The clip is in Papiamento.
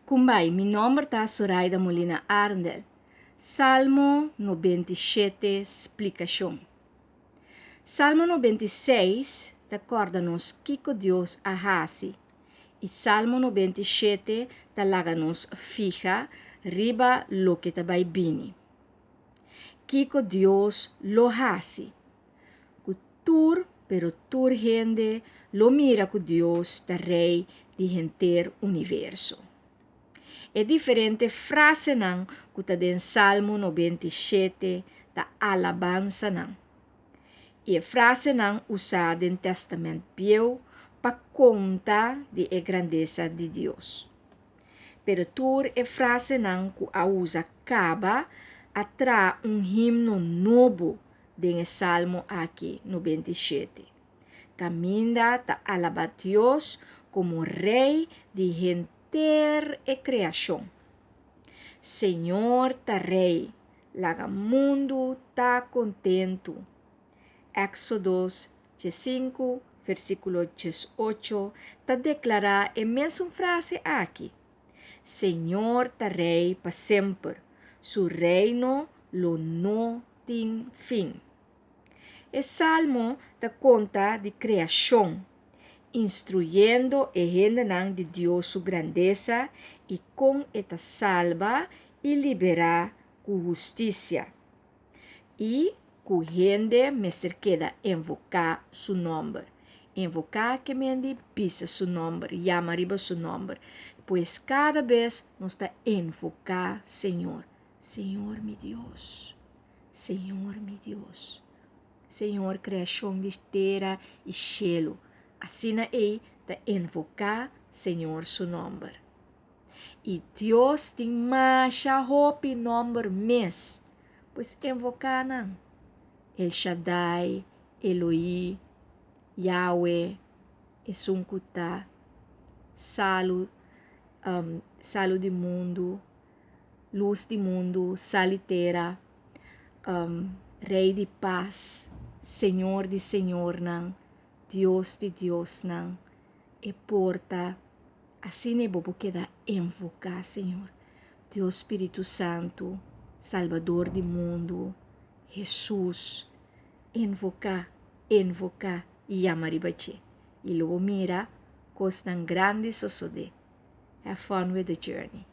Kumbai, mi nomber ta Soraida Molina Arndel. Salmo 97 splikashon. Salmo 96 ta kòrda nos kiko Dios a hasi i Salmo 97 ta laga nos fiha riba loke ta bai bini. Kiko Dios lo hasi? Ku tur, pero tur hende lo mira ku Dios ta Rei di henter universo. E diferente frasenan ku ta den Salmo 97 ta alabansanan. I e frasenan usá den Tèstamènt Bieu pa konta di e grandesa di Dios. Pero tur e frasenan ku a usa kaba a traha un himno nobo den e salmo aki 97. Kaminda ta alabá Dios komo Rei di henter e kreashon. Señor ta Rei, laga mundu ta kontentu. Éksodo 5, versíkulo 18 ta deklará e mesun frase aki. Señor ta Rei pa semper, su reino lo no tin fin. E salmo ta konta di kreashon, instruyendo e hendenan di Dios su grandesa i kon e ta salba i liberá ku hustisia, i ku hende mester keda invoká su nòmber. Invoká ke men di bisa su nòmber, yama riba su nòmber. Pues kada bes nos ta invoká Señor. Señor mi Dios, Señor mi Dios, Señor kreashon di tera i shelu. Asina ei ta invoká Señor su nòmber. I Dios tin masha hopi nòmber mes. Pues invoká nan. El Shaddai, Eloí, Yahweh, Esun ku ta, Salu, Salu di mundu, Lus di mundu, Sal di tera, Rei di pas, Señor di señornan, Dios di diosnan, e porta. Asina bo por keda invoká Señor. Dios Spiritu Santu, Salbador di mundu, Hesus. Invoká, invoká i yama riba dje. I lo bo mira kosnan grandi sosodé. Have fun with the journey.